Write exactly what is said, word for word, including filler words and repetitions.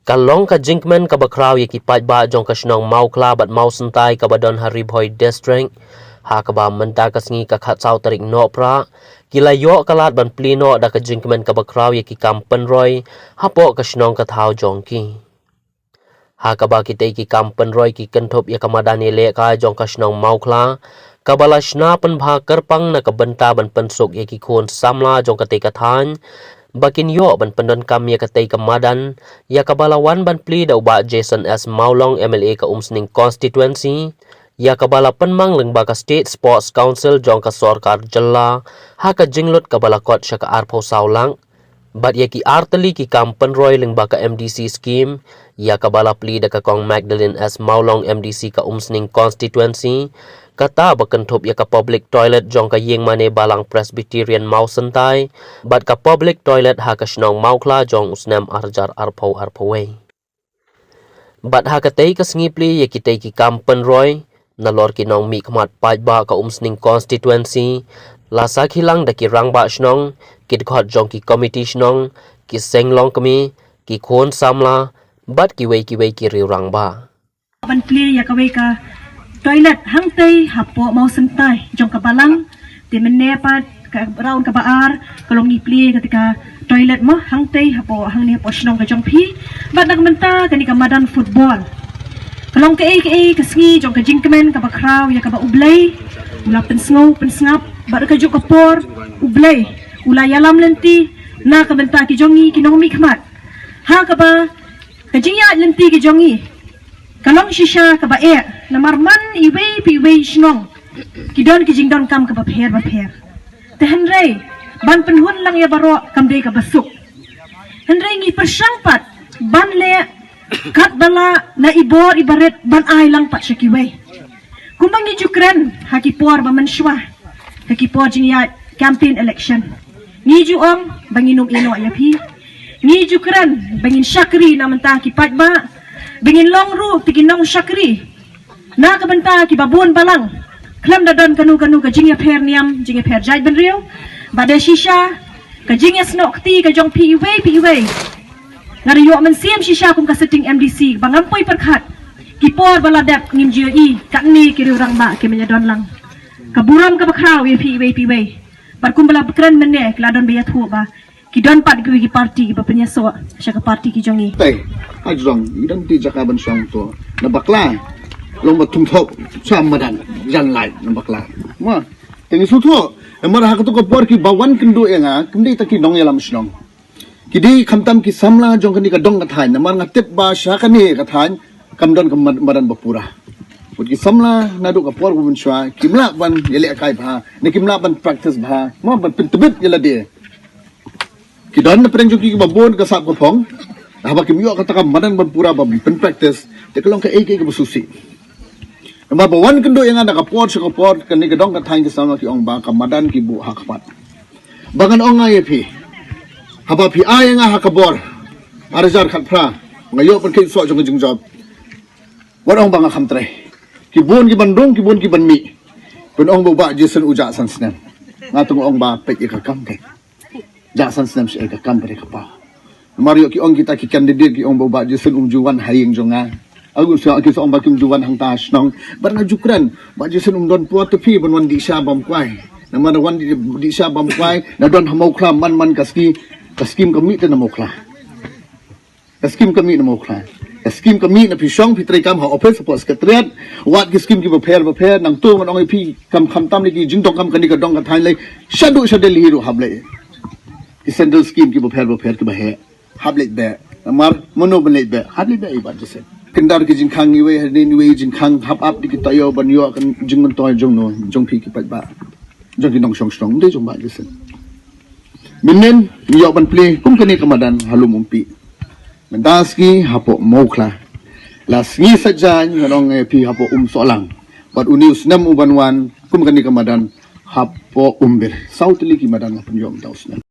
Ka long ka jingkmen kaba khraw ïa ki paidbah jong ka shnong Mawkhla bad Mawsyntai kaba don ha Ri Bhoi District, ha kaba mynta ka sngi ka khatsaw tarik Nohprah, ki la ïoh ka lad ban plie noh da ka jingkmen kaba khraw ïa ki kam pynroi hapoh ka shnong ka thaw jong ki. Ha kaba kitei ki kam pynroi ki kynthup ïa ka madan ïalehkai jong ka shnong Mawkhla, kaba la shna pynbha kyrpang na ka bynta ban pynsuk ïa ki khun samla jong katei ka thaiñ ba kin ïoh ban pyndonkam ïa katei ka madan, ïa kaba la wan ban plie da u Bah Jason S Mawlong, M L A ka Umsning Constituency, ïa kaba la pynmang lyngba ka State Sports Council jong ka sorkar jylla ha ka jinglut kaba la kot sha ka arphew saw lak. Bad ïa ki artylli ki kam pynroi lyngba ka M D C scheme, ïa kaba la plie da ka Kong Magdalene S Mawlong, M D C ka Umsning Constituency, kata ba kynthup ïa ka public toilet jong ka ïingmane Balang Presbyterian Mawsyntai bad ka public toilet ha ka shnong Mawkhla jong u snem ar hajar arphew arphew wei. Bad ha katei ka sngi plie ïa kitei ki kam pynroi, nalor ki nongmihkhmat paidbah ka Umsning Constituency, la sakhi lang da ki rangbah shnong, ki dkhot jong ki komiti shnong, ki seng longkmie, ki khun samla bad kiwei kiwei ki riew rangbah. Ban plie ïa kawei ka toilet hangtei hapoh Mawsyntai jong ka Balang. Te mynne pat ka round kaba ar ka long ngi plie kata ka toilet mo hangtei hapoh, hangne hapoh shnong ka jong phi. Bad na ka mynta kane ka madan football ka long kaei kaei ka sngi jong ka jingkmen kaba khraw ïa kaba U Blei u la pynsngew pynsngap bad ka juk ka por U Blei u la ïalam lynti na ka mynta ki jong ngi ki nongmihkhmat. Ha kaba ka jingïaid lynti ki jong ngi ka long shisha kaba eh, namar man iwei pa iwei shnong ki don ki jingdonkam kaba pher bapher. Te hynrei ban pynhun lang ïa baroh kam dei kaba suk. Hynrei ngi pyrshang pat ban leh katba lah na i bor i barit ban ai lang pat sha kiwei. Kumba ngi ju kren ha ki por ba mynshuwa, ha ki por jingïaid campaign election, ngi ju ong ba ngin ym ïehnoh ïa phi. Ngi ju kren ba ngin shakri na mynta ki paidbah, ba ngin long ruh te ki nongshakri na ka bynta kiba bun balang. Khlem da don kano kano ka jingïapher niam, jingïapher jaitbynriew, ba dei shisha ka jingïasnoh kti ka jong phi iwei pa iwei. Nga da ïoh mynsiem shisha kum ka sitting M D C ba ngam poi pyrkhat ki por ba la dep ngim ju ïohi katne ki riew rangbah ki myn ïadon lang. Ka burom kaba khraw ïa phi iwei pa iwei. Bad kumba la kren mynne ki la don ba ïathuh ba ki don pat kiwei ki party kiba pynïasoh sha ka party ki jong ngi. Tei, ha jrong, ngi don ti jaka ban shong to. Na bakla, long ba thum thok, sha madan, jan lai, na bakla. Mo, te ngi shu to, namar ha kato ka por kiba wan kynduh ïa nga, kim dei ta ki nongïalam shnong. Ki dei khamtam ki samla jong kane ka dong ka thaiñ, namar nga tip ba sha kane ka thaiñ, kam don ka mad-, madan ba pura. Bad ki samla, naduh ka por ba mynshuwa, kim lah ban ïalehkai bha, ne kim lah ban practice bha, mo ban pyntbit ïa lade. Ki don na pdeng jong ki kiba bun ka sap ka phong. Haba kim ïoh kata ka madan ban pura ban pynpractice, te ka long kaei kaei kaba sngewsih. Namar ba wan kynduh ïa nga na ka por sha ka por, kane ka dong ka thaiñ ki samla ki ong ba ka madan ki buh ha khmat. Ba ngan ong nga ïa phi, haba phi ai ïa nga ha ka bor ar hajar khatphra, nga ïoh ban kit soh jong ka jingjop. Wat ong ba nga kham trei. Ki bun ki ban rung, ki bun ki ban mih. Phin ong ba u Bah Jason u jah san snem. Nga tang ong ba peit ïa ka kam peit. Jah san snem sha ka kam peit ïa ka paw. Namar ïoh ki ong kita ki candidate ki ong ba u Bah Jason um ju wan ha ïing jong nga. Aku sa ki sa ong ba kim ju wan hangta shnong. Bad nga ju kren, Bah Jason um don por te phi ban wan dih sha bam kwai. Namar wan dih, dih sha bam kwai, na don ha Mawkhla man man ka ski, ka skim ka mih te na Mawkhla. Ka skim ka mih na Mawkhla. Ka skim ka mih na phi shong phi trei kam ha office hapoh secretariat. Wat ki skim kiba pher ba pher nangto ngan ong ïa phi kam khamtam ne ki jingdonkam kane ka dong ka thaiñ lei. Shaduh sha Delhi ruh hap leit. Ki central skim kiba pher ba pher kiba heh. Hap leit beh. Namar mano ban leit beh. Hap leit beh i Bah Jason. Kyndar ki jingkhang iwei hadien iwei jingkhang hap ap dei ki taïew ban ïoh ka jingmyntoi jong no, jong phi ki paidbah. Jong ki nongshong shnong, ym dei jong Bah Jason. Mynnin, ngi ïoh ban plie kum kane ka madan ha Lum Umpi. Mynta sngi hapoh Mawkhla. La sngi Saitjaiñ ngan ong ïa phi hapoh Umsohlang. Bad une u snem u ban wan kum kane ka madan hapoh Umbir. Saw tylli ki madan la pynïoh mynta u snem.